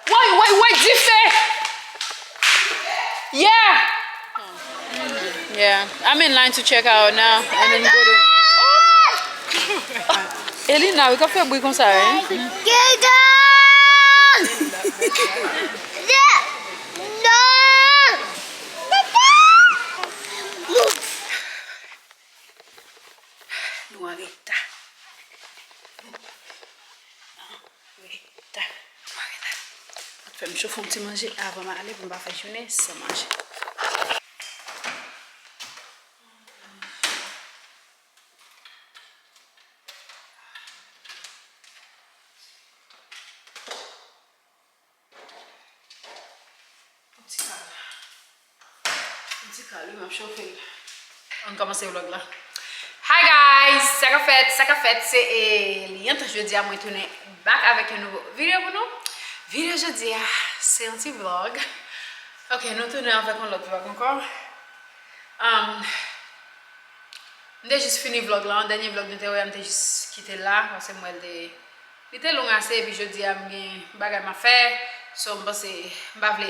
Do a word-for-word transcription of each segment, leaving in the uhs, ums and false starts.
Woy, woy, woy, dife! Yeah! Yeah, I'm in line to check out now. And then go to. Elina, ou ka fè bri konsa, hein? Nou an reta. Reta. Nou an reta. Fè m chofe yon ti manje avan m ale pou m pa fè jounen san manje. Yon ti kal. Yon ti kal, wi, m ap chofe l. Ann kòmanse vlòg la. Hi guys! Sa k ap fèt? Sa k ap fèt? Se Eliante. Jodi a mwen tounen back avèk yon nouvo videyo pou nou. Videyo jodi a, se yon ti vlòg. Ok, nou tounen avèk yon lòt vlòg ankò. Um, M te jis fini vlòg la, dènye vlòg nou te wè a, m te jis kite l la, paske m wè l te, li te long ase, epi jodi a m gen bagay m ap fè, so m panse m pa vle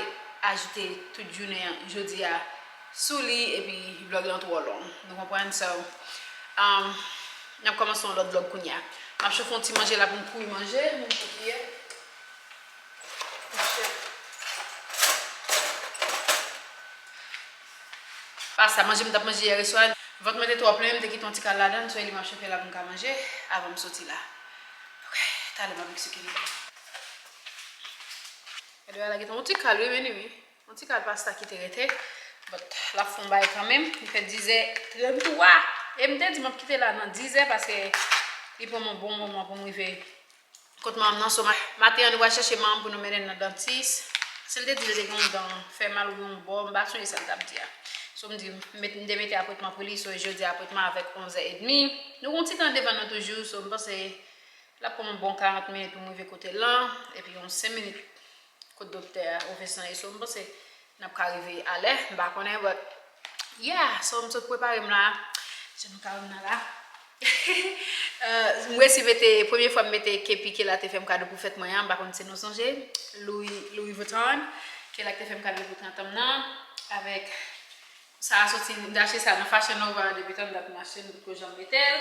ajoute tout jounen an jodi a sou li, epi vlòg lan twò long, nou konprann, so, um, n ap kòmanse yon lòt vlòg kounye a. M ap chofe yon ti manje la pou m kouri manje, menm kote ye. Pasta, manje m t ap manje yè swa. Vant mwen te twò plen, m te kite yon ti kal ladan l, so e li m ap chofe la pou m ka manje avan m soti la. Ok, talè m ap eksplike nou. Gade la, gentan yon ti kal, wi, men wi. Yon ti kal pasta ki te rete. But l ap fè yon bagay kanmenm. Li fè dizè tranntwa. E m te di m ap kite la nan dizè paske li pran m yon bon moman pou m rive kot manman m nan. So, ma-, maten an, nou pral chèche manman m pou nou mennen l nan dantis. Si l te di l te gen yon dan fè mal oubyen yon bò, m pa sonje sa l t ap di a. So, m di, m met, m te mete apwentman pou li, so, jodi a apwentman avèk onzè edmi. Nou gen yon ti tan devan nou toujou, so, m panse l ap pran m yon bon karant minit pou m rive kote l lan, epi yon senk minit kot doktè a, pwofesè an ye, so, m panse n ap ka rive alè, m pa konnen, but, yeah, so, m sot prepare m la, jan nou ka wè m nan la. Euh, m resi mete, premye fwa m mete kepi Kela te fè m kado pou fèt mwen an, m pa konn si nou sonje, Louis, Louis Vuitton, Kela ki te fè m kado pou trant an m nan, avèk Sa a soti, m te achte sa nan Fashion Nova depi tann dat m achte l, m potko janm mete l.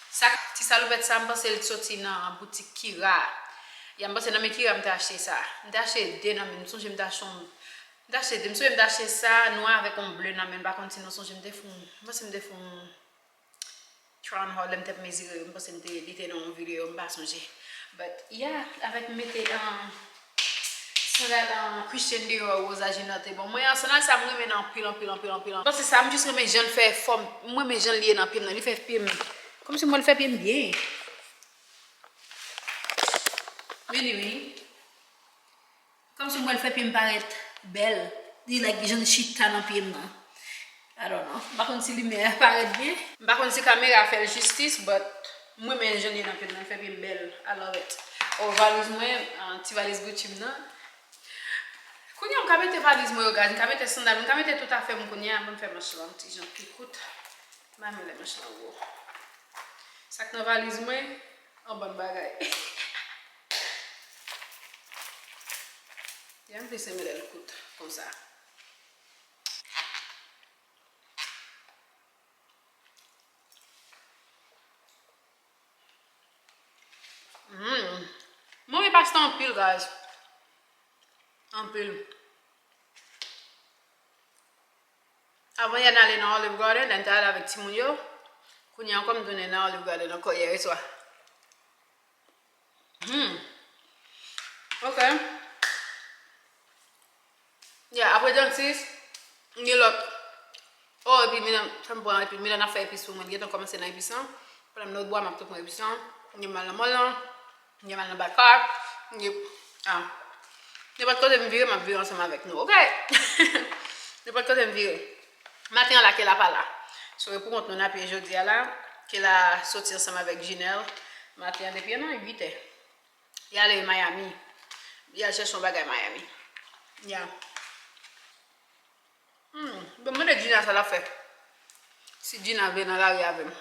Sa, ti salopèt sa, m panse l soti nan boutik Kira. Ya, m panse nan men Kira m te achte sa. M te achte de nan men l, m sonje m te achte yon, m te achte de, m sonje m te achte sa, nwa avèk yon ble nan men l, m pa konn si nou sonje, m te fè yon, m panse m te fè yon Tron Hall, lè m t ap mezire yo, m panse m te, li te nan yon videyo, m pa sonje. But, yeah, avèk m mete, um, sandal, um, Christian Dior Rosa Ginotte te ban mwen an. Sandal sa m renmen l anpil, anpil, anpil, anpil. M panse sa, m jis renmen jan l fè fòm, m renmen jan l ye nan pye m nan. Li fè pye m, kòmsi m wè l fè pye m byen. Anyway. Kòmsi m wè l fè pye m parèt bèl. Li like jan l chita nan pye m nan. I don't know. M pa konn si limyè a parèt byen. M pa konn si kamera a fè l jistis, but m renmen jan l ye nan pye m nan. L fè pye m bèl. I love it. Oh, valiz mwen, ah, ti valiz Gucci m nan. Kounye a, m ka mete valiz mwen yo, guys. M ka mete sandal, m ka mete tout afè m kounye a. Ban m fè manch lan ti jan pi kout. M pa renmen lè manch lan gwo. Sa k nan valiz mwen, yon bann bagay. Ya, m plis renmen lè l kout konsa. Mm. Mwen renmen pasta anpil, guys. Anpil. Avan yè n ale nan Olive Garden, lè n te ale avèk timoun yo. Kounye a ankò m tounen nan Olive Garden ankò yè swa. Hmm. Ok. Yeah, apre dantis, m gen lòt. Oh, epi Milan, sa m pran, epi Milan ap fè epis pou mwen. Li gentan kòmanse nan epis lan. Pandan m nan Wotbwa, m ap tou pran epis lan. M gen mal nan mòn lan. M gen mal nan backyard. M gen, ah. Nenpòt kote m vire, m ap vire ansanm avèk nou, ok? Nenpòt kote m vire. Maten an la, Kela pa la. So, e pou kont nou n ap ye jodi a la. Kela soti ansanm avèk Jinèl. Maten an, depi nan uit è. Li ale Miami. Li al chèche yon bagay Miami. Ya. Hmm, bon, mande Gina sa l ap fè. Si Gina vle nan lari avè m.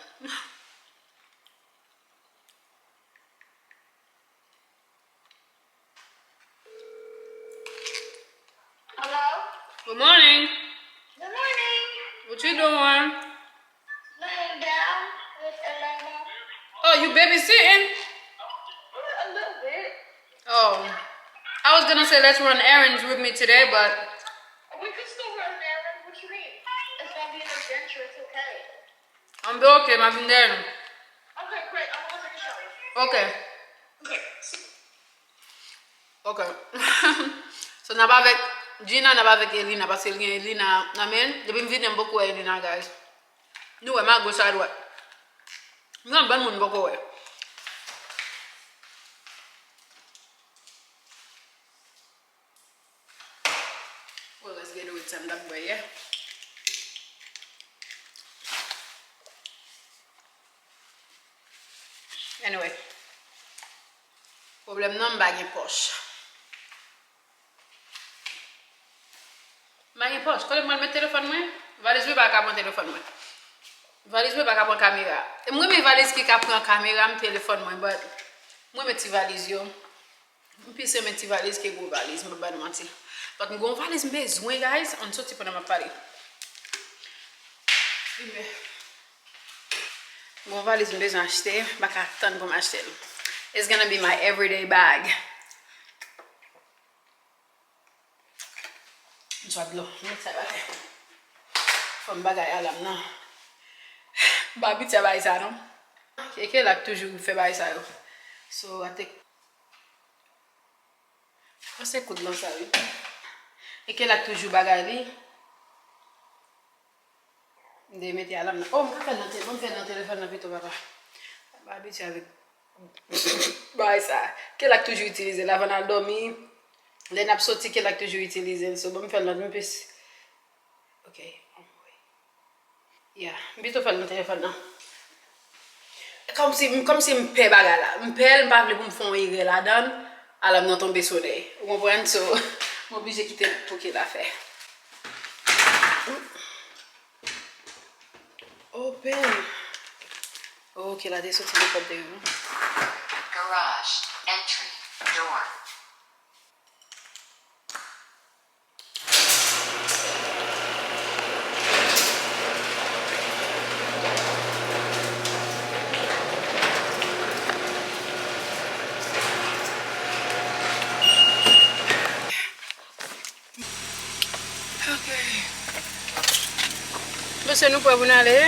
Good morning. Good morning. What you doing? Laying down with Elena. Oh, you babysitting? A little bit. Oh. I was gonna say let's run errands with me today, but We could still run an errand. What you mean? It's gonna be an adventure. It's okay. I'm be okay, my friend. Okay, great. I'm gonna take a shower. Okay. Okay. Ok. So, n ap avèk Gina, n ap avèk Elina, paske l gen Elina nan men l. Depi m vini, m poko wè Elina, guys. Nou wè m a goch a dwat. M gen yon bann moun m poko wè. Well, let's get with sa m t ap bwè yè. Anyway. Pwoblèm nan, m pa gen pòch. M pa gen pòch. Kote m pral met telefòn mwen? Valiz mwen pa ka pran telefòn mwen. Valiz mwen pa ka pran kamera. E m renmen valiz ki ka pran kamera m, telefòn mwen, but m renmen ti valiz yo. M plis renmen ti valiz ke gwo valiz, m pa ba nou manti. But m gen yon valiz m bezwen, guys. Ann soti pandan m ap pale. Fime. M gen yon valiz m bezwen achte, m pa ka tann pou m achte l. It's gonna be my everyday bag. M swa dlo, m met sa bagay. Fò m bagay alam nan. M pa abitye a bagay sa non. E Kela k toujou fè bagay sa yo. So, I think Pase koud lan sa wi. E Kela k toujou bagay li. M te mete alam nan. Oh, m ka fè l nan te, ban m fè l nan telefòn nan pito, papa. M abitye avèk bagay sa. Kela k toujou itilize l avan n al dòmi. Lè n ap soti, Kela k toujou itilize l. So, ban m fè l nan, m plis. Ok, anmwey. Yeah, m pito fè l nan telefòn nan. Kòmsi, kòmsi m pè bagay la. M pè l, m pa vle pou m fè yon erè ladan l. Alam nan tonbe sonè. Ou konprann? So, m oblije kite l pou Kela fè. Open. Oh, Kela te soti nan pòt deyò an. Garage. Entry. Door. Ok. Mesye, nou prè pou n ale.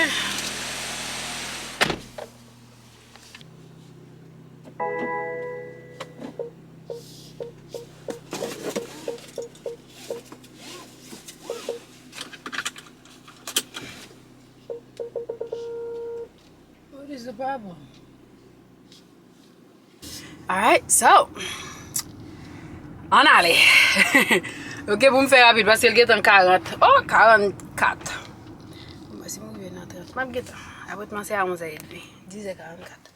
What is the problem? Alright, so, ann ale. Ok, pou m fè rapid, paske l gentan karant. Oh, karannkat. Bon, si m rive nan trant, m ap gentan. Apretman se a onzè edmi. Dizè karannkat.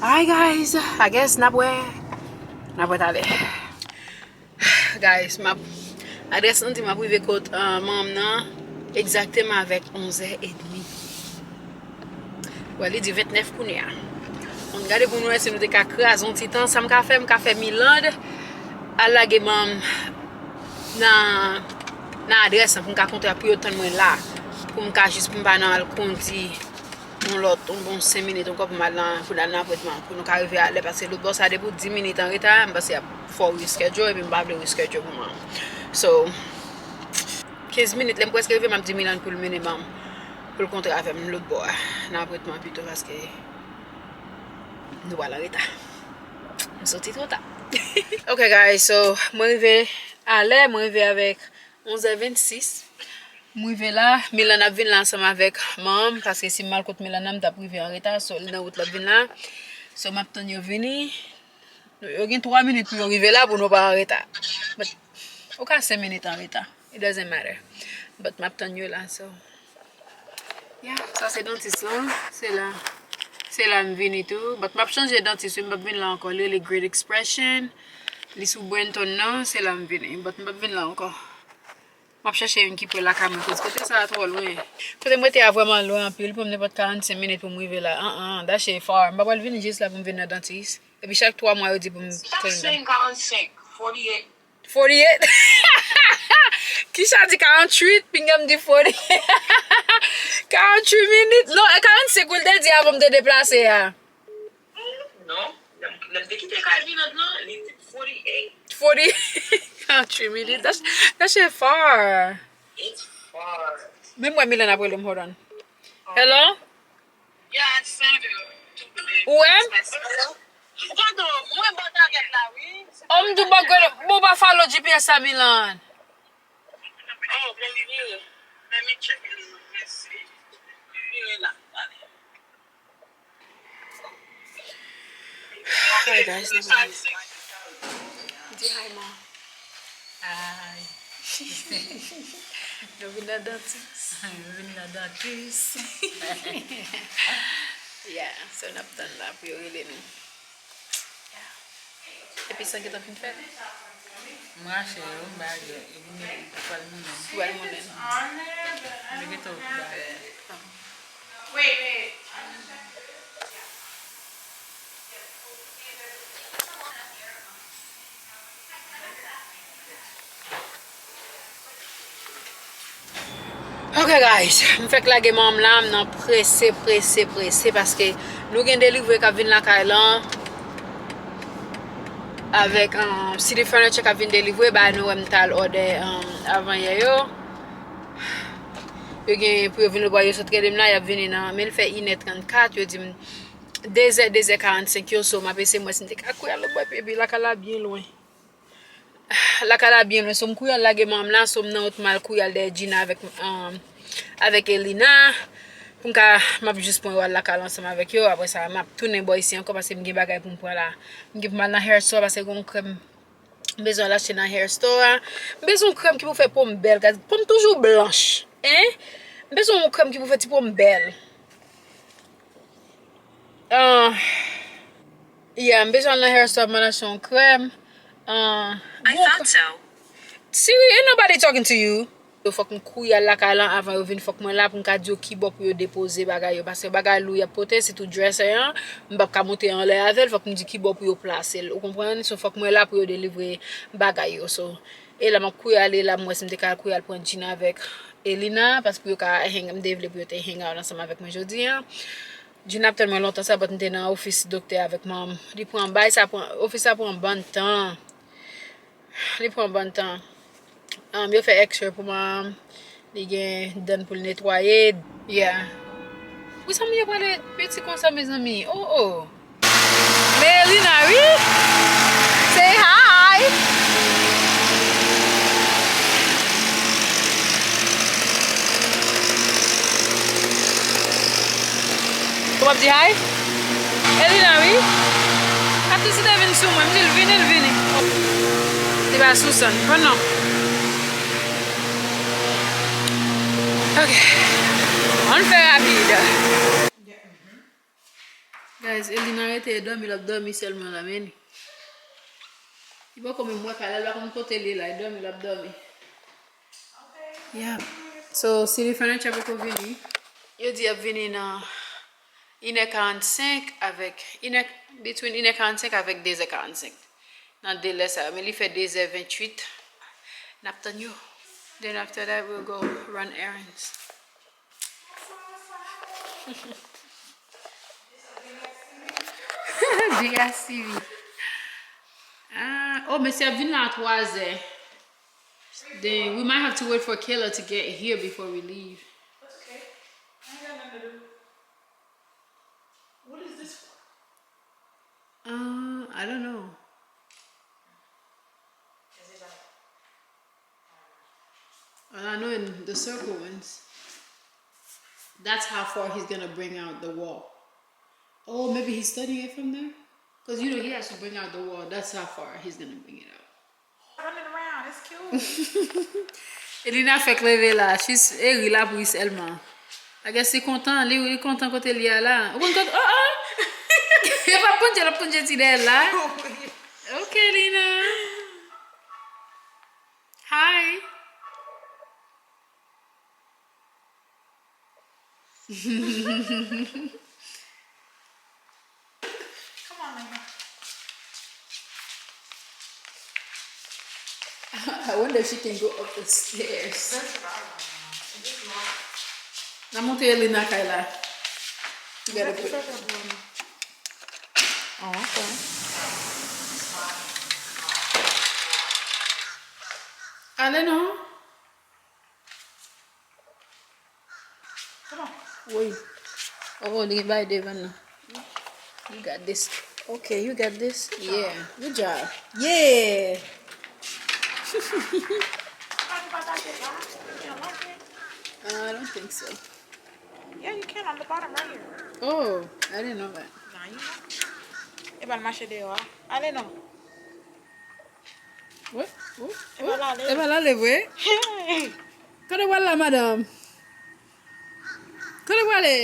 Alright, guys, I guess n ap wè. N ap wè talè. Guys, m ap, adrès lan di m ap rive kot, uh, manm nan egzakteman avèk onzè edmi. Wè, li di ventnèf kounye a. Ann gade pou nou wè si nou te ka kraze yon ti tan. Sa m ka fè, m ka fè Miland al lage manm nan, nan adrès lan pou m ka kontre ak pou yo tann mwen la. Pou m ka jis, pou m pa nan al kondi yon lòt, yon bon senk minit ankò pou m al nan, pou n al nan apretman, pou nou ka rive alè, paske lòt bò sa depi w dis minit an reta, m panse y ap fè w reschedule, epi m pa vle reschedule pou mwen. So, kenz minit, lè m prèske rive, m ap di Milan pou l mennen ban m, pou l kontre avè m lòt bò a, nan apretman pito, paske nou pral an reta. M soti twò ta. Ok, guys, so, mwen rive alè, mwen rive avèk onzè vennsis. M rive la, Milan ap vin la ansanm avèk manman m, paske si m al kot Milan nan, m t ap rive an reta, so li nan wout l ap vin la. So m ap tann yo vini. Yo gen twa minit pou yo rive la pou nou pa an reta. But, ou ka senk minit an reta. It doesn't matter. But m ap tann yo la, so. Yeah, sa se dantis lan. Se la. Se la m vini tou. But m ap chanje dantis, wi, m p ap vin la ankò. Li rele Great Expression. Li sou Brenton nan, se la m vini. But m p ap vin la ankò. M ap chèche youn ki pre lakay mwen, koz kote sa a twò lwen. Kote m rete a vrèman lwen anpil, pran m nenpòt karannsenk minit pou m rive la. An, an, that shit far. M pa pral vini jis la pou m vin nan dantis. Epi chak twa mwa, yo di pou m clean them. Forty-eight. Forty-eight? Kisha di forty-eight, Pinga m di forty. Forty-eight minutes? Non, e forty-eight wi l te di avan m te deplase a. Non, lè m, lè m te kite kay Vinod lan, li di forty-eight. Forty, forty-eight minutes? That sh-, that shit far. It's far. Menm mwen, Milan ap rele m, hold on. Hello? Ou wè m? Oh, m di w bò grenn, bon, w pa follow G P S la, Milan. Hi, guys. Di hi, mom. Hi. Nou vin nan dantis. Nou vin nan dantis. Yeah, so n ap tann la pou yo rele nou. Yeah. Epi sa gentan fin fèt. M rache yo, m ba yo, yo vin yo pral moulen. Yo pral moulen. Yo gentan pral. Wait, wait. Ok, guys, m fèk lage manm la, m nan prese, prese, prese, paske nou gen delivre k ap vin lakay lan avèk, um, City Furniture k ap vin delivre, ba nou wè m t al òdè, um, avan yè yo. Yo gen pou yo vin lòtbò, yo sot rele m la, y ap vini nan, men l fè inè trannkat, yo di m dezè, dezè karannsenk yo, so m ap eseye m wè si m te ka kouri al lòtbò, epi, epi lakay la byen lwen. Lakay la byen lwen, so m kouri al lage manm la, so m nan wout m al kouri al dèyè Gina avèk, um, avèk Elina, pou m ka, m ap jis pran yo al lakay la ansanm avèk yo, apre sa, m ap tounen bò isi ankò, paske m gen bagay pou m pran la. M gen pou m al nan hair store, paske gen yon krèm M bezwen al achte nan hair store a. M bezwen yon krèm ki pou fè po m bèl, guys. Po m toujou blanch, en? M bezwen yon krèm ki pou fè ti po m bèl. Ah, yeah, m bezwen al nan hair store, m al achte yon krèm. Ah, I thought so. Siri, ain't nobody talking to you. Yo, fòk m kouri al lakay lan avan yo vin, fòk mwen la pou m ka di yo kibò pou yo depoze bagay yo, paske bagay lou y ap pote, sitou dresser an, m p ap ka monte anlè avè l, fòk m di kibò pou yo plase l, ou konprann? So, fòk mwen la pou yo delivre bagay yo, so, e la m ap kouri ale la, m wè si m te ka al kouri al pran Gina avèk Elina, paske pou yo ka hang, m te vle pou yo te hang out ansanm avèk mwen jodi a. Gina ap tann mwen lontan sa, but m te nan ofis doktè avèk manm. Li pran bay sa, pran, ofis sa pran bann tan. Li pran bann tan. Um, yo fè x-ray pou manm. Li gen dan pou l netwaye. Yeah. Pou sa moun yo pale piti konsa, mezanmi? Oh, oh. Men Elina, wi. Say hi. Ou p ap di hi? Elina, wi. Atis li te vin sou mwen, m di l vini, l vini. Li pa sou sèn, pran non. Ok. Ann fè rapid. Guys, Elina rete dòmi, l ap dòmi sèlman la, men li poko menm wè kay la, l pa konn kote l ye la, e dòmi l ap dòmi. Yeah. So, City Furniture poko vini. Yo di y ap vini nan inè karannsenk avèk, inè, between inè karannsenk avèk dezè karannsenk. Nan delè sa yo, men li fè dezè ventuit. N ap tann yo. Then after that, we'll go run errands. Big ass T V. Ah, oh, mesye ap vin la a twazè. Then we might have to wait for Kayla to get here before we leave. That's okay. I ain't got nothing to do. What is this for? Uh, I don't know. Is it like, I don't know. All I know in the circle ones, that's how far he's gonna bring out the wall. Oh, maybe he's studying it from there? 'Cause, you know, he has to bring out the wall. That's how far he's gonna bring it out. Running around, it's cute. Elina fèk leve la, she's, e ri l ap ri sèlman. I guess li kontan, li, li kontan kote li a la. Ou konn kote, oh, oh! Li p ap konn, l ap konn ti dèyè l la. Ok, Elina. Hi. Come on, Lena. I wonder if she can go up the stairs. N ap monte Elina kay la. You gotta put. Oh, okay. Ale non. Come on. Wi. Oh, li gen bay devan nan. You got this. Okay, you got this. Yeah. Good job. Yeah. Uh, I don't think so. Yeah, you can on the bottom right here. Oh, I didn't know that. Nah, you know. E pa l mache deyò a. Ale non. Wi, wi, wi. E pa l ale. E pa l ale vre. Hey. Kote w al la, madanm? Kote w ale?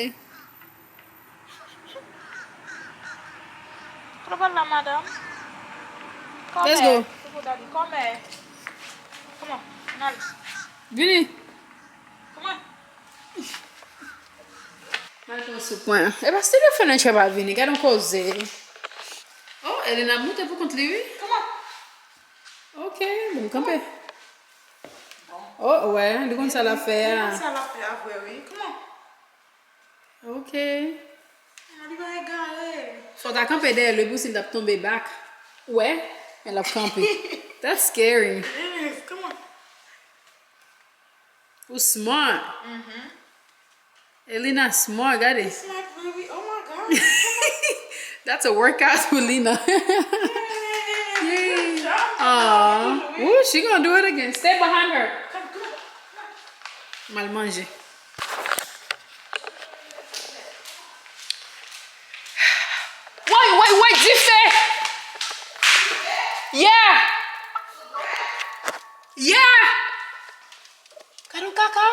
Kote w al la, madanm? Let's go. Kòmè. Kòmè. Come on, n ale. Vini. Come on. Mal pran sou pwen. E pa si le furniture pa vini, gade yon koze. Oh, Elena ap moute pou kont li, wi. Come on. Ok, bon, kanpe. Bon. Oh, wè, li konn sa l ap fè a. Li konn sa l ap fè a vre, wi. Come on. Ok. Ah, li pa egare. Fò w ta kanpe dèyè l wi, pou si l t ap tonbe back. Wè, men l ap kanpe. That's scary. Yes, come on. Ou smart. Mhm. Elina smart, gade. Smart, baby. Oh my God. That's a workout for Lina. Yay. Good job, Aw. Mama. Ooh, she gonna do it again. Stay behind her. Come, come on. Mal manje. Woy, woy, woy, dife! Yeah! Yeah! Gad yon kaka!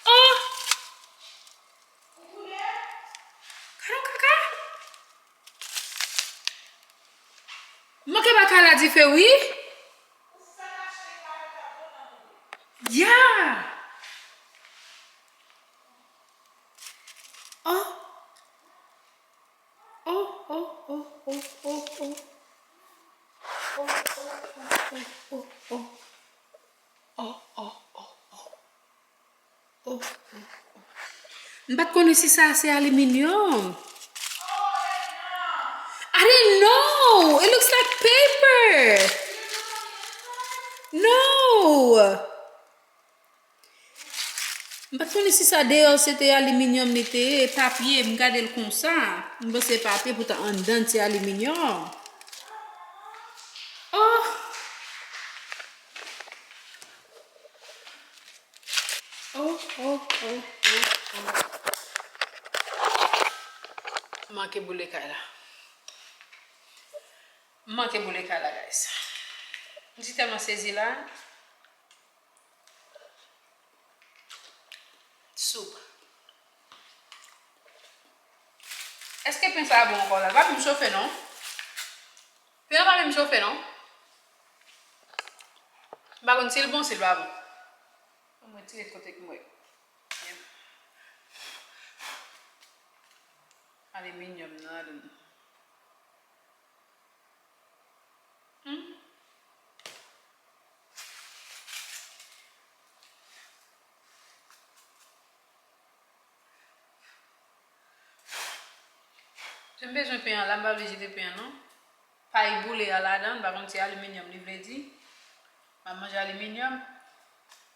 Oh! Gad yon kaka! M manke ba kay la dife, wi! Yeah! Oh! Oh, oh, oh, oh, oh, oh. Oh, oh, oh, oh, oh, oh. Oh, oh, oh, oh. Oh, oh, oh. M pa t konnen si sa se aliminyòm. I didn't know. It looks like paper. No. M pa t konnen si sa deyò se te aliminyòm li te ye, papye, m gade l konsa. M panse papye, poutan anndan l se aliminyòm. Oh! Oh, oh, oh, oh, oh. M manke boule kay la. M manke boule kay la, guys. M si tèlman sezi la. Soup. Èske pen sa a bon ankò la? L pa menm chofe non. Pen an pa menm chofe non. M pa konn si l bon, si l pa bon. Mwen tire kote k mwen. Aliminyòm nan ladan. Hmm? Si m bezwen pen an la, m pa vle jete pen an non. Pay boule a ladan, m pa konn si aliminyòm li vle di. M ap manje aliminyòm,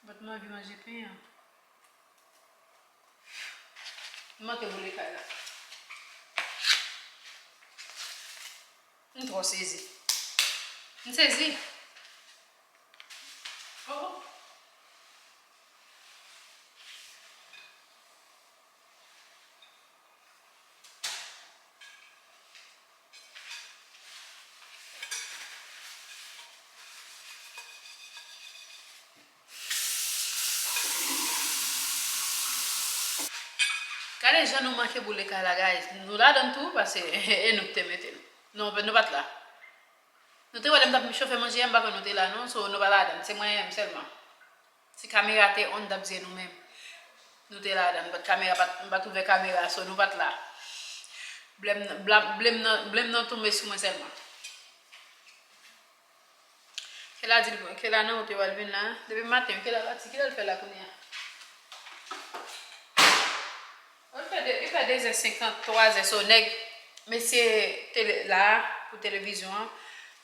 but m anvi manje pen an. M manke boule kay la. M twò sezi. M sezi. Oh. Gade jan nou manke boule kay la, guys. Nou ladann tou, paske e nou ki te mete l. Non, nou pa t la. Nou te wè lè m t ap chofe manje a, m pa kwè nou te la non, so nou pa ladann, se mwen menm sèlman. Si kamera te on, m t ap di e nou menm. Nou te ladann, but kamera pa t, m pa t ouvè kamera, so nou pa t la. Blèm nan, bla-, blèm nan, blèm nan tonbe sou mwen sèlman. Kèla di, kèla nan wout yo al vin la. Depi maten, kèla pati, kilè l fè la kounye a? Li fè de, li fè de zè senkant, twa zè, so nèg, mesye tele, la, pou televizyon an,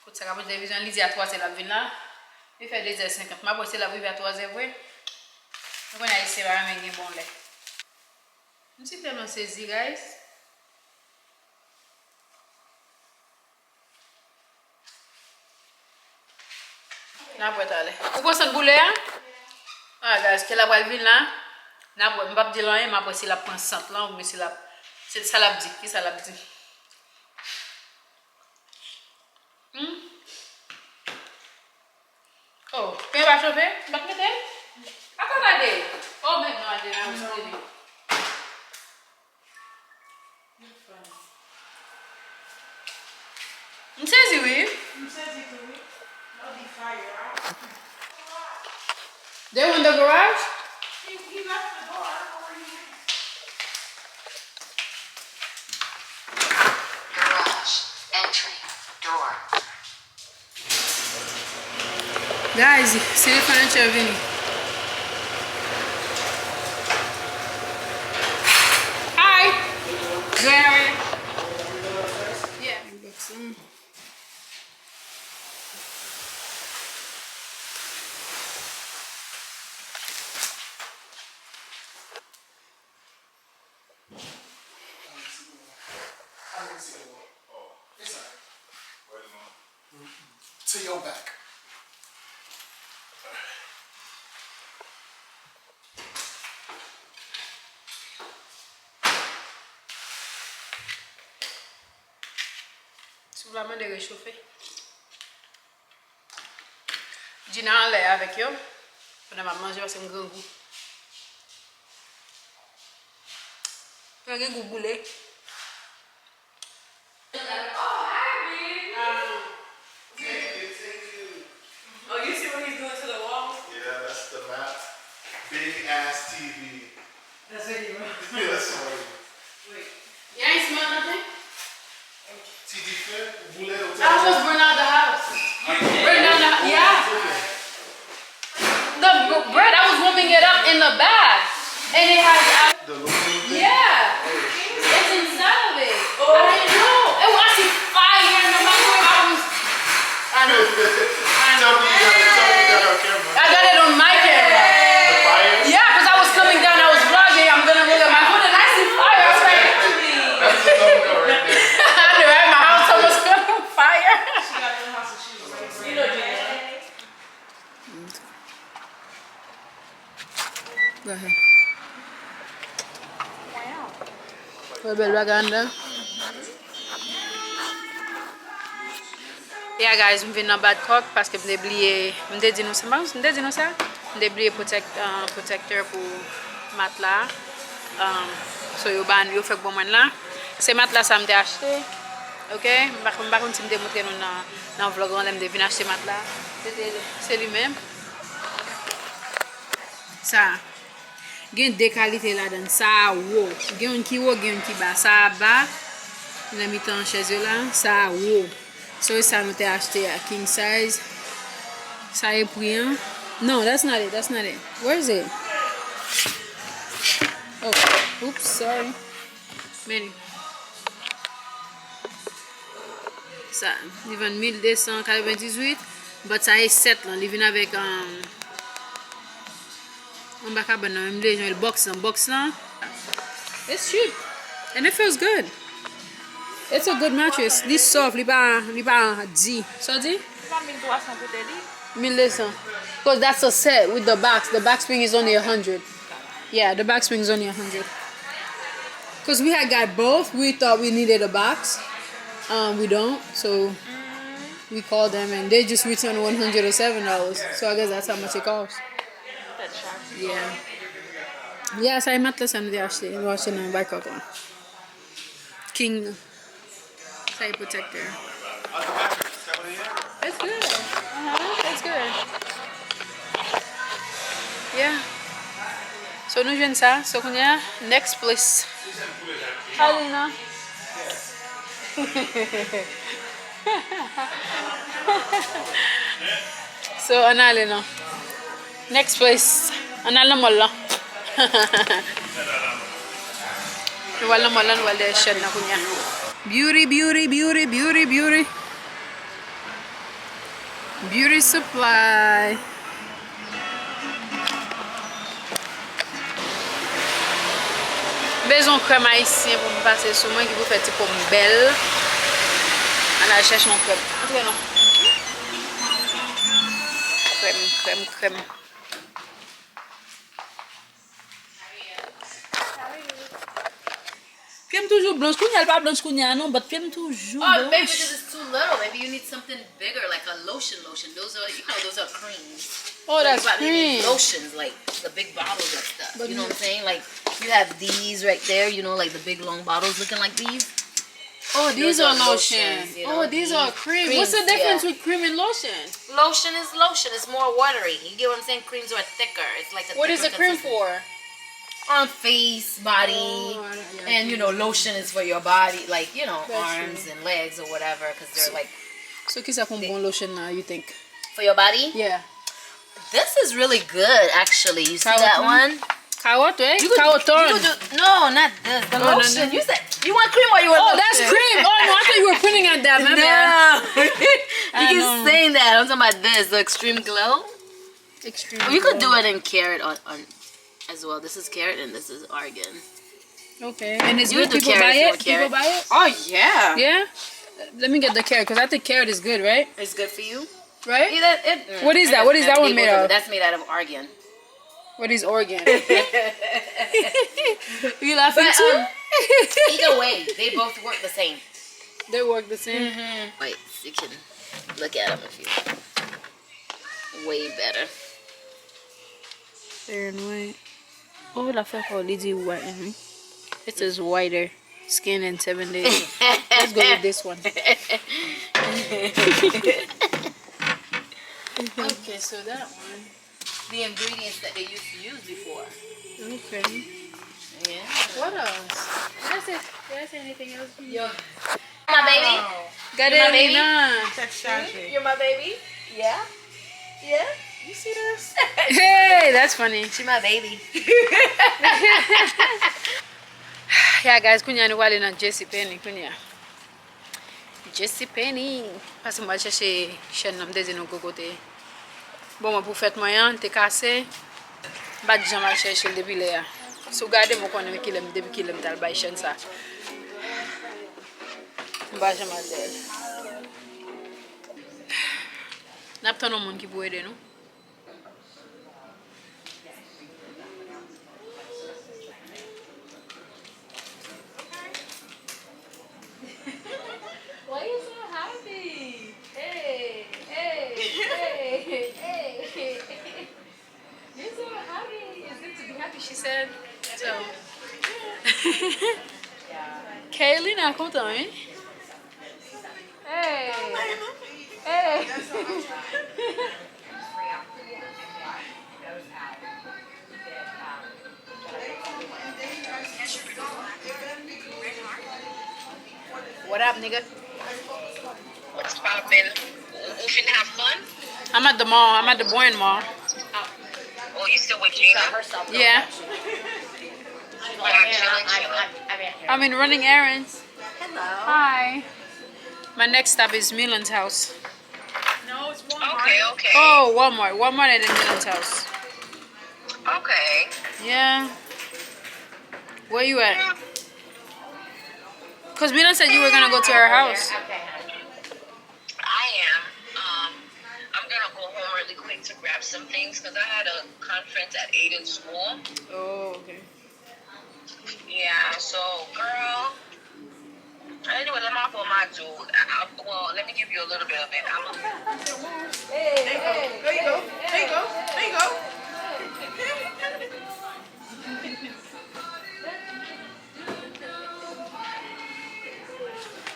kote sa ka monte televizyon an, li di a twa zè l ap vin la. Li fè de zè senkant, m ap wè si l ap rive a twa zè vre. Nou konnen Ayisyen pa renmen gen bon lè. M si tèlman sezi, guys. N ap wè talè. Ou pran sant boule a? Ah, guys, kèla pral vin la. N ap wè. M p ap di l anyen, m ap wè si l ap pran sant lan oubyen si l ap, se sa l ap di. Ki sa l ap di? Hmm? Oh, pen pa chofe? M p ap mete l? Apa gade? Oh, men non, Adriana, ou sezi. M sezi, wi. M sezi tou, wi. Lòt di fire, ah. They were in the garage? He, he left the door. I don't know where he went. Garage. Entry. Door. Guys, si li fè yon chè vini. Hi. Good, how are you? Yeah. To your back. Si w la mande rechofe. Djina anlè avèk yo. Pandan m ap manje paske m grangou. Mwen gen gou boule. Oh, you see what he's doing to the wall? Yeah, that's the map. Big ass T V. That's what he wrote. Yeah, that's funny. Wait. You ain't smell nothing? Ti dife, boule, ou te I almost burned out the house. Burned down the, yeah. The b- bread, I was warming it up in the bag. And it has, uh, The aluminum thing? Yeah. It's inside of it. I didn't know. It was actually fire in the microwave. I was I know. Tell me you got it. Tell me you got it on camera. I got it on my camera. The fire? Yeah, 'cause I was coming down, I was vlogging, I'm gonna look at my phone and I see fire. I was like, That's the thumbnail right there. I knew, right? My house almost caught on fire. Go ahead. Wè bèl bagay anndan. Yeah, guys, m vin nan Badcock paske m te bliye, m te di nou sa, m te di nou sa? M te bliye protect, uh, protector pou matla. Um, so, yo ba, yo fèk ban mwen l la. Se matla sa m te achte. Ok? M pa, m pa konn si m te montre nou nan, nan vlog lan lè m te vin achte matla. Se te, se li menm. Sa. Gen de kalite ladan l. Sa a wo. Gen youn ki wo, gen youn ki ba. Sa a ba, nan mitan chèz yo la, sa a wo. So, e sa nou te achte a, king size. Sa e pri an. No, that's not it. That's not it. Where is it? Oh, oops, sorry. Men li. Sa, li vann mil de san katrevendizuit, but sa e sèt lan. Li vin avèk, um, anba kabann nan, menm de jan, box lan, box lan. It's cheap. And it feels good. It's a good mattress. Li soft, li pa, li pa di. Sa w di? Se pa mil twa san pou te li? Mil de san. 'Cause that's a set with the box. The box spring is only a hundred. Yeah, the box spring is only a hundred. 'Cause we had got both. We thought we needed a box. Um, we don't. So we called them and they just returned one hundred or seven dollars. So I guess that's how much it costs. Yeah. Yeah, sa e matla sa nou te achte. Nou achte nan Badcock la. King. Sa e protector. It's good. Uh-huh. It's good. Yeah. So nou jwenn sa. So kounye a, next place. Alina. So, ann ale non. Next place. Ann al nan mall lan. Nou pral nan mall lan, nou pral dèyè chèn nan kounye a. Beauty, beauty, beauty, beauty, beauty. Beauty supply. M bezwen yon krèm ayisyen pou m pase sou mwen ki pou fè ti po m bèl. Ann al chèche yon krèm. Antre non. Krèm, krèm, krèm. Pye m toujou blanch. Kounye a l pa blanch kounye a non, but pye m toujou blanch. Or maybe this is too little. Maybe you need something bigger, like a lotion, lotion. Those are, you know, those are creams. Oh, that's cream. Lotions, like the big bottles of stuff. You know what I'm saying? Like you have these right there, you know, like the big long bottles looking like these. Oh, these are lotion. Oh, these are cream. What's the difference with cream and lotion? Lotion is lotion. It's more watery. You get what I'm saying? Creams are thicker. It's like a thicker consistency. What is the cream for? On face, body, and you know, lotion is for your body, like, you know, arms and legs or whatever, because they're like. So, kisa k ap bon lotion la, you think? For your body? Yeah. This is really good, actually. You see that one? Kawòt, wi. Kawòtòn. You could do, no, not this. The lotion. You said you want cream or you want lotion? Oh, that's cream. Oh, no, I thought you were pointing at that. My bad. No. You keep saying that. I'm talking about this, the Extreme Glow. Extreme Glow. You could do it in carrot on, on as well. This is carrot and this is argan. Okay. And it's good. People buy it? People buy it? Oh, yeah. Yeah? Let me get the carrot, 'cause I think carrot is good, right? It's good for you. Right? What is that? What is that one made out of? That's made out of argan. What is organ? You laughing too? Either way, they both work the same. They work the same? Wait, you can look at them if you way better. Fair and white. Oh, l ap fè kò li di white, wi. It says whiter skin in seven days. Let's go with this one. Okay, so that one. The ingredients that they used to use before. Okay. Yeah. What else? Did I say, did I say anything else? Yo. My baby? Gade Lina. Tèt chaje. You're my baby? Yeah? Yeah? You see this? Hey, that's funny. She my baby. Yeah, guys, kounye a nou prale nan JCPenney kounye a. JCPenney. Pase m al chèche chèn nan, m te di nou gwo kote. Bon, mwen pou fèt mwen an, te kase. M pa t janm al chèche l depi lè a. Si w gade m, ou konnen kilè m, depi kilè m t al bay chèn sa. M pa janm al dèyè l. N ap tann yon moun ki pou ede nou. Why you so happy? Hey, hey, hey, hey. You so happy. It's good to be happy, she said. So. Kaylina kontan, wi. Hey. Hey. What up, nigga? What's poppin'? Ou, ou fin have fun? I'm at the mall. I'm at the Boyne Mall. Oh, you still with Gina? Yeah. Wow, chillin', chillin'. I'm in running errands. Hello. Hi. My next stop is Milan's house. No, it's Walmart. Okay, okay. Oh, Walmart. Walmart and then Milan's house. Okay. Yeah. Where you at? 'Cause Milan said you were gonna go to her house. I am. Um, I'm gonna go home really quick to grab some things 'cause I had a conference at eight in school. Oh, okay. Yeah, so, girl, anyway, let me go, my dude. I, I, well, let me give you a little bit of it. I'm a... Hey, hey, there you go. There you go. There you go.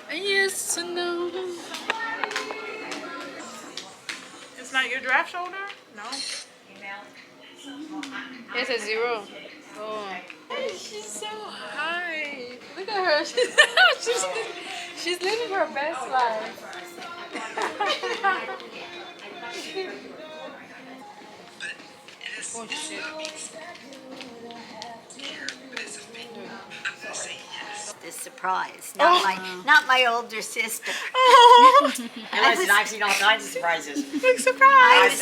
Yes, no. It's not your draft shoulder? No. It's a zero. Oh. She's so high. Look at her. She's, she's, she's living her best life. Oh, shit. The surprise. Not my, not my older sister. It was nineteen all kinds of surprises. Big surprise. I was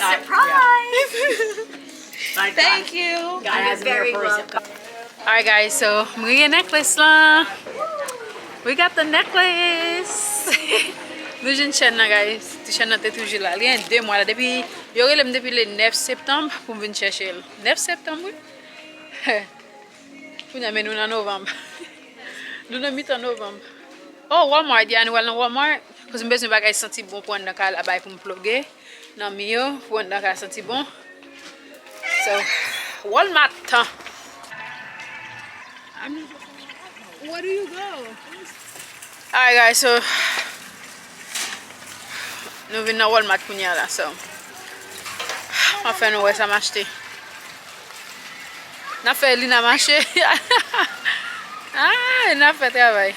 surprised. Thank you. God has a mirror for us. Alright guys, so mwen gen necklace lan. We got the necklace. Nou jwenn chèn nan guys. Ti chèn nan te toujou la. Li gen de mwa la depi yo rele m depi le nèf septanm pou m vin chèche l. Nèf septanm wi. Kounye a men nou nan novanm. Nou nan mitan novanm. Oh, Walmart, ya nou al nan Walmart. Koz m bezwen bagay santi bon pou anndan kay la bay pou m ploge nan mi yo, pou anndan kay santi bon. So, Walmart tan. Where do you go? Alright guys, so nou vin nan Walmart kounye a la, so m ap fè nou wè sa m achte. N ap fè Lina mache. Ah, n ap fè travay.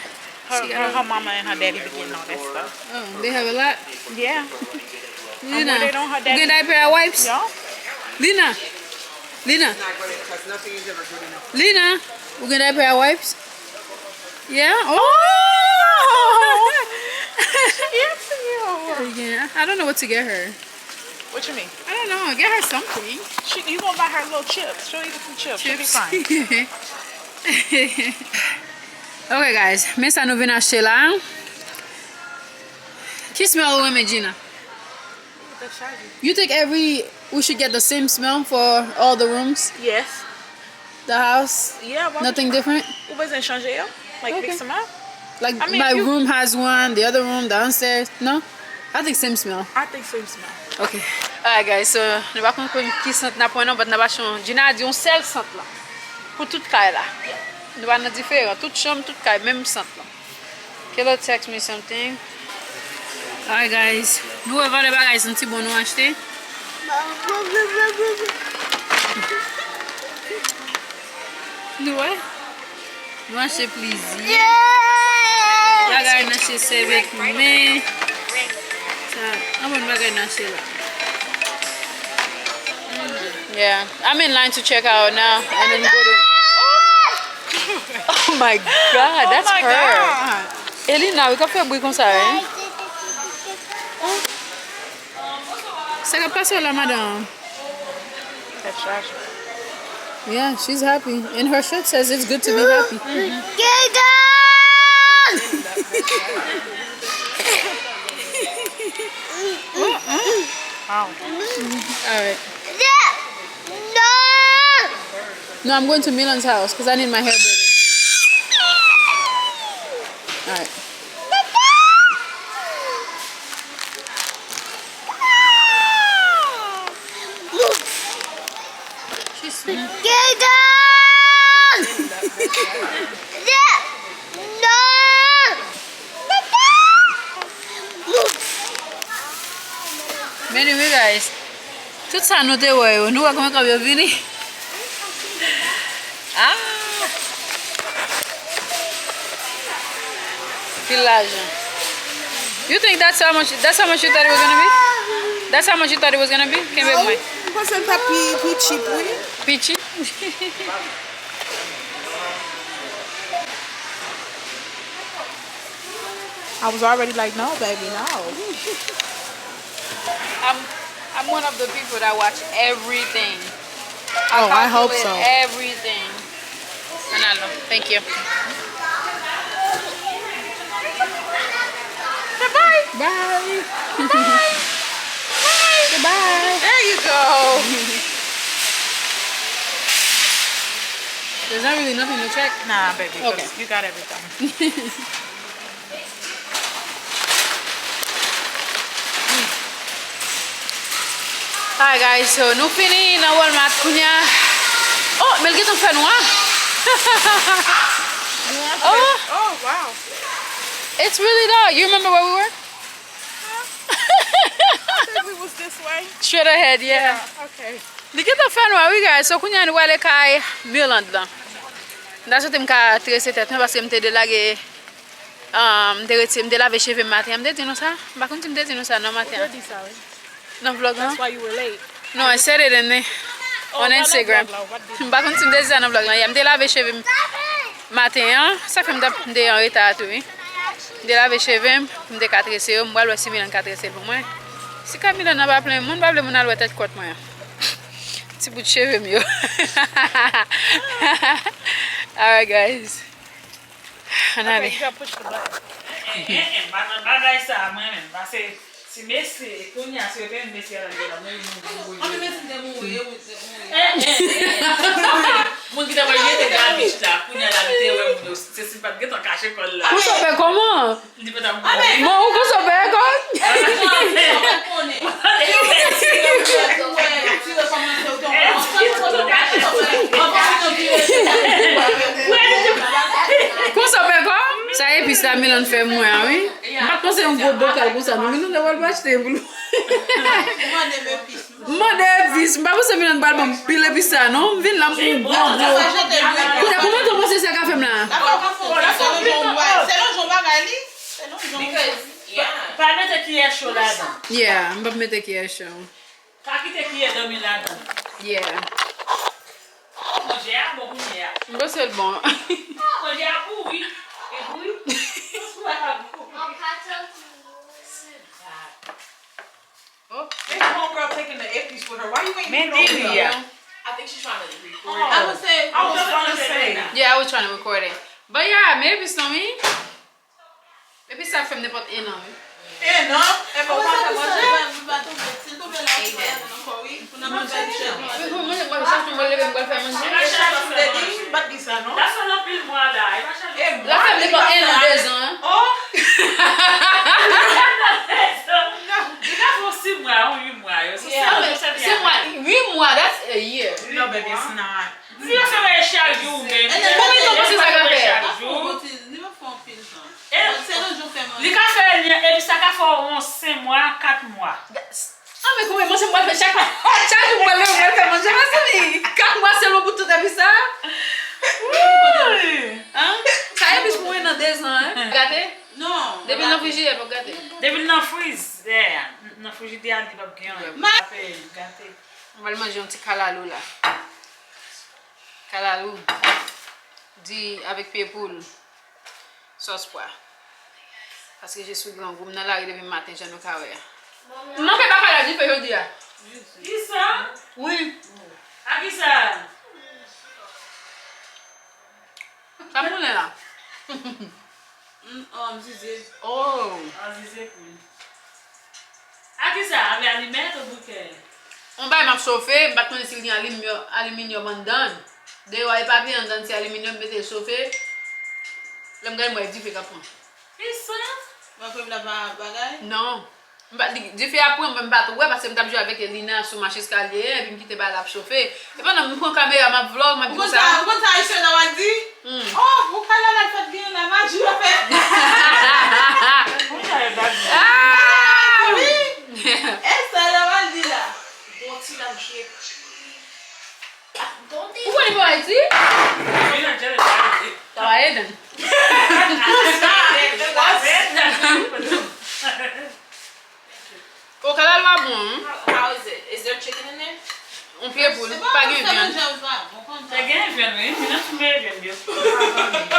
Her, her, her mama and her daddy be getting all that stuff. Oh, they have a lot. Yeah. Lina, waiting on her ou gen diaper wipes? Yeah. Lina, Lina, Lina, ou gen diaper wipes? Yeah? Oh! Yes, you. Yeah, I don't know what to get her. What you mean? I don't know. Get her something. She, you gonna buy her little chips? She'll eat some chips. She'll be Chips. Fine. Okay guys, men sa nou vin achte la. Ki smell ou renmen, Gina? You think every we should get the same smell for all the rooms? Yes. The house? Yeah. Why Nothing different? Ou bezwen chanje yo? Like Okay. Mix them up? Like I mean, my if you- room has one, the other room downstairs. No? I think same smell. I think same smell. Okay. Alright guys, so nou pa konn ki sant n ap pran non, but n ap achte yon, Gina di yon sèl sant la. Pou tout kay la. Nou pa nan diferan. Tout chanm, tout kay, menm sant la. Kelo text me something. Alright guys, nou wè valè bagay santi bon nou achte. Nou wè? Nou achte plizyè bagay, nou achte sèvyèt men. Sa, anpil bagay nou achte la. Yeah, I'm in line to check out now and then go to. Oh my God, that's Oh my her. God. Elina, ou ka fè bri konsa, hein? Sa k ap pase w la, madanm? That's trash. Yeah, she's happy. And her shirt says it's good to be happy. Wow. Alright. No, I'm going to Milan's house because I need my hair braided. Alright. She's sweet. Men anyway guys, tout sa nou te wè yo, nou wè kòman kòb yo vini. Ah! Pil lajan. You think that's how much that's how much you thought it was gonna be? That's how much you thought it was gonna be? Kenbe mwen. M panse l ta pi, pi cheap, wi. Pi cheap? I was already like, no, baby, no. I'm I'm one of the people that watch everything. Oh, I hope Calculate so. Everything. Manalo, thank you. Bye. Bye. Goodbye. There you go. There's not really nothing to check. Nah, baby, 'cause Okay. You got everything. Alright guys, so nou fini nan Walmart kounye a. Oh, men l gentan fè nwa. Oh, Oh, wow. It's really dark. You remember where we were? I think we was this way. Straight ahead, yeah. Yeah, okay. Li gentan fè nwa, wi guys. So kounye a nou prale kay Mirlande lan. M ta swete m ka trese tèt mwen paske m te delage, um, m te retire, m te lave cheve m maten an. M te di nou sa? M pa konn si m te di nou sa nan maten an. Nan vlog lan? That's why you were late. No, I said it in there. On Instagram. M pa konn si m te di sa nan vlòg lan yè. M te lave cheve m maten an. Sa fè m t ap, m te an reta tou, wi. M te lave cheve m pou m te ka trese yo. M pral wè si Milan ka trese l pou mwen. Si Camila nan pa plen moun, pa vle moun al wè tèt kòt mwen an. Ti bout cheve m yo. Alright, guys. Ann ale. Eh, eh, eh, pa nan bagay sa a, mwen menm. Pase, si mesye, kounye a, si yo te yon mesye la, yo la, mwen, mwen, mwen, mwen. Ann, mesye te mouri, yo, te mouri. Eh, eh, eh, eh. Moun ki te wè l rete gabich la, kounye a la, li te wè moun yo, se si l pa t gentan kache kò l la. Kousope, kòman? Li pa t ap mouri. Bon, ou kousope, kò? Kousope, kò? Sa epis la Milan fè mwen an, wi. M pa t panse yon gwo bokal konsa, non. Milan te pral achte pou nou. M mande epis. M pa panse Milan pral ban m pil epis sa, non. M vin la, m pran yon gwo, gwo. Kounye a, kòman w panse sa ka fè m la? Pa mete kiyè cho ladan. Yeah, m p ap mete kiyè cho. Pa kite kiyè dòmi ladan. Yeah. Manje a bon kounye a. M panse l bon. Ah, manje a pouri. E pouri. Mwen pa pouri. Se bad. Oh. This homegirl taking the epis with her. Why you ain't put on here? I think she's trying to record. Oh. I was saying, I was just gonna say. Yeah, I was trying to record it. But yeah, maybe Snowy. Epi sa fè m nenpòt en an, wi. En an? Enben, ou pa fè manje? Li pa tonbe. Si l tonbe la, ou pa ladan ankò, wi. Pou n ap manje, manje. Wi, pou manje, mwen, chak jou mwen leve, mwen fè manje. E chak jou m te di, m pa t di sa, non. L ap fè l anpil mwa la. E mwa, l ap fè m nenpòt en an, dezan, en. Oh! Li ka fè yon sis mwa, yon uit mwa, yo. Se sèl jou sèvi a. Sis mwa, uit mwa, that's a year. Non, baby, it's not. Si yo fè manje chak jou, ou menm. Konbyen tan w panse sa ka fè? Chak jou. Li pa fè anpil tan. Li ka fè, epi sa ka fè w yon senk mwa, kat mwa. Ah, men konbyen manje m pral fè chak, chak jou m pral leve, m pral fè manje, mezanmi? Kat mwa sèlman pou tout epi sa? Wouyy! Hein? Sa epis pou mwen nan dezan, hein? Gate? Non. Depi l nan frijidè, l p ap gate. Depi l nan friz, yeah, nan frijidè a, li p ap gen anyen. Gate. M pral manje yon ti kalalou la. Kalalou. Di avèk pye poul. Sòs pwa. Paske je suis grangou. M nan lari depi maten, jan nou ka wè a. M manke pa pale a dife jodi a. Kisa? Wi. A kisa? Sa moulen la. Mm, um, zize. Oh. Ah, zize koul. A kisa? Avè alimèt ou bouke? On bagay m ap chofe, m pa t konnen si l gen alimyò-, aliminyòm anndan. Deyò a e papye, anndan se aliminyòm, m mete l chofe. Lè m gade m wè dife k ap pran. Kisa? Mwen kwè m la pa bagay? Non. M pa, li, dife a pran, mwen m pa t wè, paske m t ap jwe avèk Elina sou mach eskalye, epi m kite bagay la ap chofe. E pandan m pran kamera, m ap vlog, m ap di konsa. Ou konn sa, ou konn sa Ayisyen an pral di? Hmm. Oh, ou kay la, la fèt gen la, maji yo fè. Konn sa yo t ap di. Ah! Wi. E sa la pral di la. Bon ti dam je. Ou konn li pa Ayiti? Wi, nan djèl li pa Ayiti. Sa va ede n. O, kalalou a bon, wi. How is it? Is there chicken in there? On pye poul, pa gen vyann. Te gen vyann, wi. Mina tou gen vyann yo.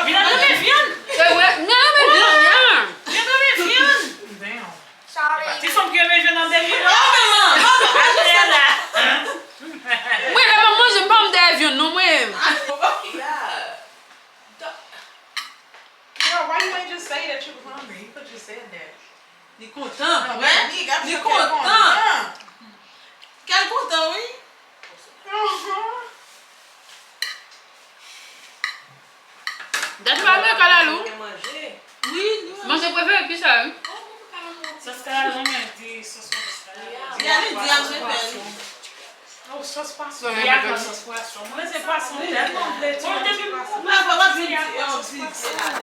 Mina tou gen vyann. Te wè, m renmen vyann, yeah. Mina tou gen vyann. Damn. Ti fanm ki renmen vyann an demi. Mwen, lè m ap manje, m pa m dèyè vyann, non, mwen. Yeah. Girl, why you ain't just say that you was hungry? You could just said that. Li kontan, wè. Li kontan. Kè l kontan, wi. Dati pa vle kalalou. Wi, li wè. Manje prefere pi sa, wi. Sòs kalalou, mwen di sòs mwen sòs kalalou. Ya, li di ap mete li. Oh, sòs pwason. Li ap fè sòs pwason. Mwen se pwason tèlman vle tou. Mwen depi m koupe pwason, li ap fè sòs pwason.